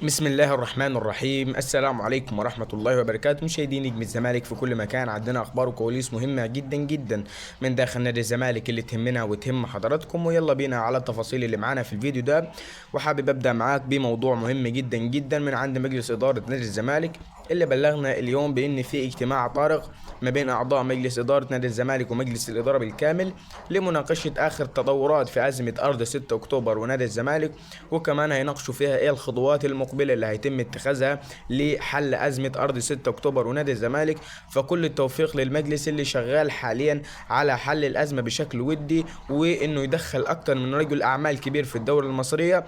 بسم الله الرحمن الرحيم. السلام عليكم ورحمة الله وبركاته. مشاهدين نجم الزمالك في كل مكان، عندنا أخبار وكواليس مهمة جدا جدا من داخل نادي الزمالك اللي تهمنا وتهم حضراتكم، ويلا بينا على التفاصيل اللي معانا في الفيديو ده. وحابب أبدأ معاك بموضوع مهم جدا جدا من عند مجلس إدارة نادي الزمالك اللي بلغنا اليوم بأن في اجتماع طارئ ما بين أعضاء مجلس إدارة نادي الزمالك ومجلس الإدارة بالكامل لمناقشة آخر تطورات في أزمة أرض 6 أكتوبر ونادي الزمالك، وكمان هيناقشوا فيها إيه الخطوات المقبلة اللي هيتم اتخاذها لحل أزمة أرض 6 أكتوبر ونادي الزمالك. فكل التوفيق للمجلس اللي شغال حاليا على حل الأزمة بشكل ودي، وإنه يدخل أكتر من رجل أعمال كبير في الدورة المصرية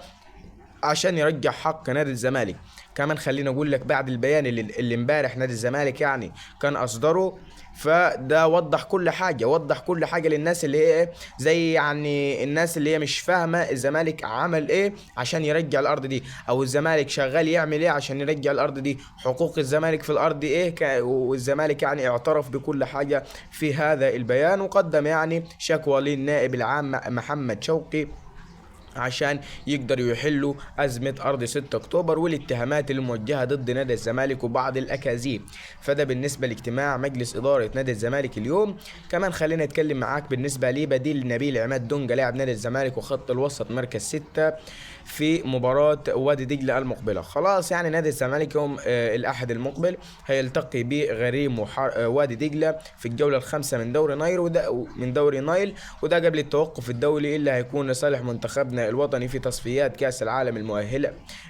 عشان يرجع حق نادي الزمالك. كمان خلينا اقول لك بعد البيان اللي امبارح نادي الزمالك يعني كان اصدره، فده وضح كل حاجة، وضح كل حاجة للناس اللي هي ايه، زي يعني الناس اللي هي مش فاهمه الزمالك عمل ايه عشان يرجع الارض دي، او الزمالك شغال يعمل ايه عشان يرجع الارض دي، حقوق الزمالك في الارض دي ايه. والزمالك يعني اعترف بكل حاجة في هذا البيان، وقدم يعني شكوى للنائب العام محمد شوقي عشان يقدروا يحلوا أزمة أرض 6 أكتوبر والاتهامات الموجهة ضد نادي الزمالك وبعض الأكاذيب. فده بالنسبة لاجتماع مجلس إدارة نادي الزمالك اليوم. كمان خلينا نتكلم معاك بالنسبة لبديل نبيل عماد دونجا لاعب نادي الزمالك وخط الوسط مركز 6 في مباراة وادي دجلة المقبلة. خلاص يعني نادي الزمالك يوم الأحد المقبل هيلتقي بغريم وادي دجلة في الجولة الخامسة من دوري نايل، وده من دوري نايل، وده قبل التوقف الدولي اللي هيكون لصالح منتخبنا الوطني في تصفيات كأس العالم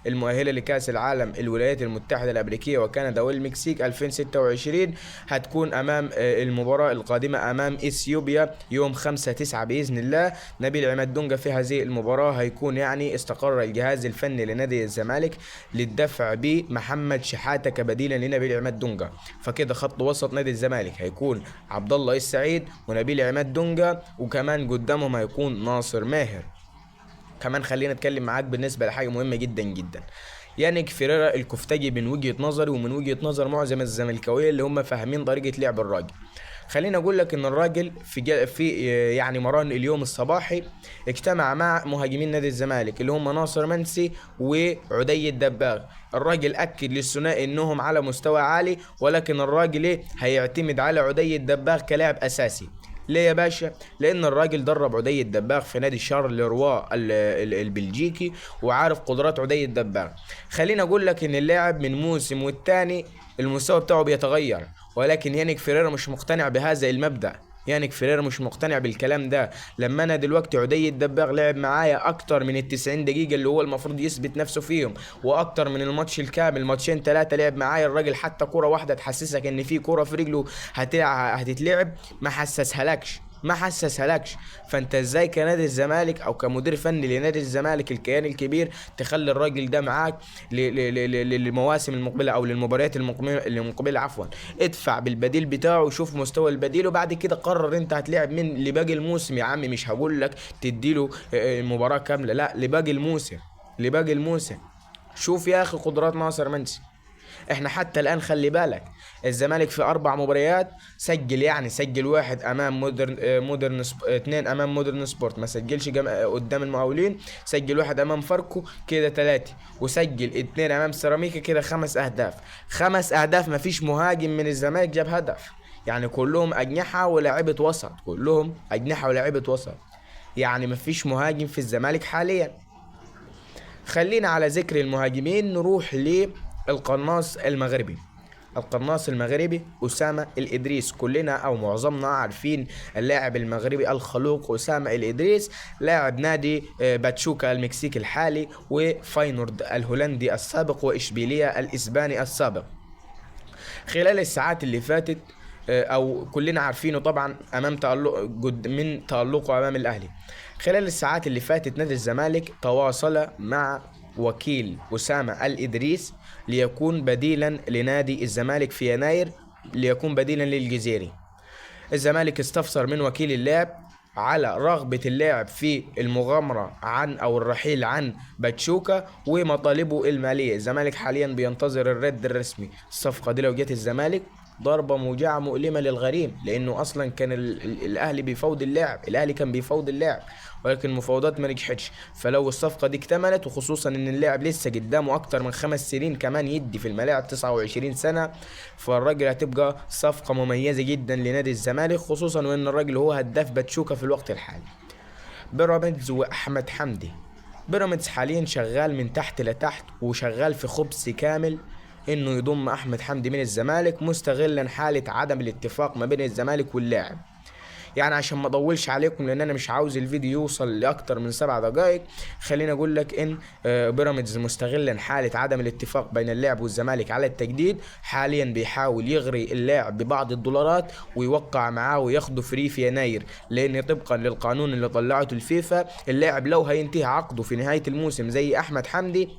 المؤهلة لكأس العالم الولايات المتحدة الأمريكية وكندا والمكسيك 2026. هتكون أمام المباراة القادمة أمام إثيوبيا يوم 5/9 بإذن الله. نبيل عماد دونجا في هذه المباراة هيكون يعني استقر الجهاز الفني لنادي الزمالك للدفع بمحمد شحاتة كبديلا لنبيل عماد دونجا. فكده خط وسط نادي الزمالك هيكون عبد الله السعيد ونبيل عماد دونجا، وكمان قدامهم هيكون ناصر ماهر. كمان خلينا نتكلم معاك بالنسبة لحاجة مهمة جدا جدا. يانيك فيريرا الكفتاجي من وجهة نظري ومن وجهة نظر معظم الزملكاويه اللي هم فاهمين طريقة لعب الراجل، خلينا اقول لك ان الراجل في يعني مران اليوم الصباحي اجتمع مع مهاجمين نادي الزمالك اللي هم ناصر منسي وعدي الدباغ. الراجل اكد للثنائي انهم على مستوى عالي، ولكن الراجل ايه هيعتمد على عدي الدباغ كلاعب اساسي. ليه يا باشا؟ لان الراجل درب عدي الدباغ في نادي شارلروا البلجيكي وعارف قدرات عدي الدباغ. خلينا اقول لك ان اللاعب من موسم والتاني المستوى بتاعه بيتغير، ولكن يانيك فيريرا مش مقتنع بهذا المبدأ. يانيك فيريرا مش مقتنع بالكلام ده. لما انا دلوقتي عدي الدباغ لعب معايا اكتر من 90 دقيقة اللي هو المفروض يثبت نفسه فيهم، واكتر من الماتش الكامل، ماتشين 3 لعب معايا الراجل، حتى كرة واحدة تحسسك ان في كرة في رجله هتتلعب ما حسسهالكش، ما حسسهالكش. فانت ازاي كنادي الزمالك او كمدير فني لنادي الزمالك الكيان الكبير تخلي الراجل ده معاك للمواسم المقبلة او للمباريات المقبلة عفوا. ادفع بالبديل بتاعه وشوف مستوى البديل، وبعد كده قرر انت هتلعب مين لباقي الموسم. يا عمي مش هقول لك تديله المباراة كاملة، لا، لباقي الموسم، لباقي الموسم. شوف يا اخي قدرات ناصر منسي. احنا حتى الان خلي بالك الزمالك في 4 مباريات سجل، يعني سجل 1 امام مودرن 2 امام مودرن سبورت، ما سجلش قدام المقاولين، سجل 1 امام فاركو كده 3، وسجل 2 امام سيراميكا كده 5 اهداف. 5 اهداف ما فيش مهاجم من الزمالك جاب هدف، يعني كلهم اجنحة ولاعيبه وسط، كلهم اجنحة ولاعيبه وسط، يعني ما فيش مهاجم في الزمالك حاليا. خلينا على ذكر المهاجمين نروح للقناص المغربي. القناص المغربي أسامة الإدريس، كلنا أو معظمنا عارفين اللاعب المغربي الخلوق أسامة الإدريس، لاعب نادي باتشوكا المكسيكي الحالي وفاينورد الهولندي السابق وإشبيلية الإسباني السابق. خلال الساعات اللي فاتت، أو كلنا عارفينه طبعا أمام تألق من تألقه أمام الأهلي. خلال الساعات اللي فاتت نادي الزمالك تواصل مع وكيل أسامة الإدريس ليكون بديلا لنادي الزمالك في يناير، ليكون بديلا للجزيري. الزمالك استفسر من وكيل اللاعب على رغبة اللاعب في المغامرة عن أو الرحيل عن باتشوكا ومطالبه المالية. الزمالك حاليا بينتظر الرد الرسمي. الصفقة دي لو جت الزمالك ضربة موجعة مؤلمة للغريم، لأنه أصلا كان الأهلي بيفاوض اللاعب، الأهلي كان بيفاوض اللاعب ولكن المفاوضات ما نجحتش. فلو الصفقة دي اكتملت، وخصوصا إن اللاعب لسه قدامه أكتر من 5 سنين كمان يدي في الملاعب، 29 سنة، فالراجل هتبقى صفقة مميزة جدا لنادي الزمالك، خصوصا وإن الراجل هو هداف باتشوكا في الوقت الحالي. بيراميدز وأحمد حمدي، بيراميدز حاليا شغال من تحت لتحت وشغال في خبث كامل انه يضم احمد حمدي من الزمالك، مستغلا حالة عدم الاتفاق ما بين الزمالك واللاعب. يعني عشان ما اطولش عليكم لان انا مش عاوز الفيديو يوصل لاكتر من 7 دقائق، خليني اقول لك ان بيراميدز مستغلا حالة عدم الاتفاق بين اللاعب والزمالك على التجديد، حاليا بيحاول يغري اللاعب ببعض الدولارات ويوقع معاه وياخده free في يناير، لان طبقا للقانون اللي طلعته الفيفا اللاعب لو هينتهي عقده في نهاية الموسم زي احمد حمدي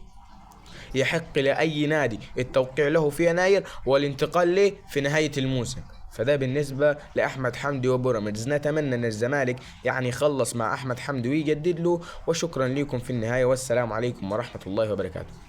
يحق لأي نادي التوقيع له في يناير والانتقال له في نهاية الموسم. فده بالنسبة لأحمد حمدي وبيراميدز. نتمنى أن الزمالك يعني يخلص مع أحمد حمدي ويجدد له. وشكرا لكم في النهاية، والسلام عليكم ورحمة الله وبركاته.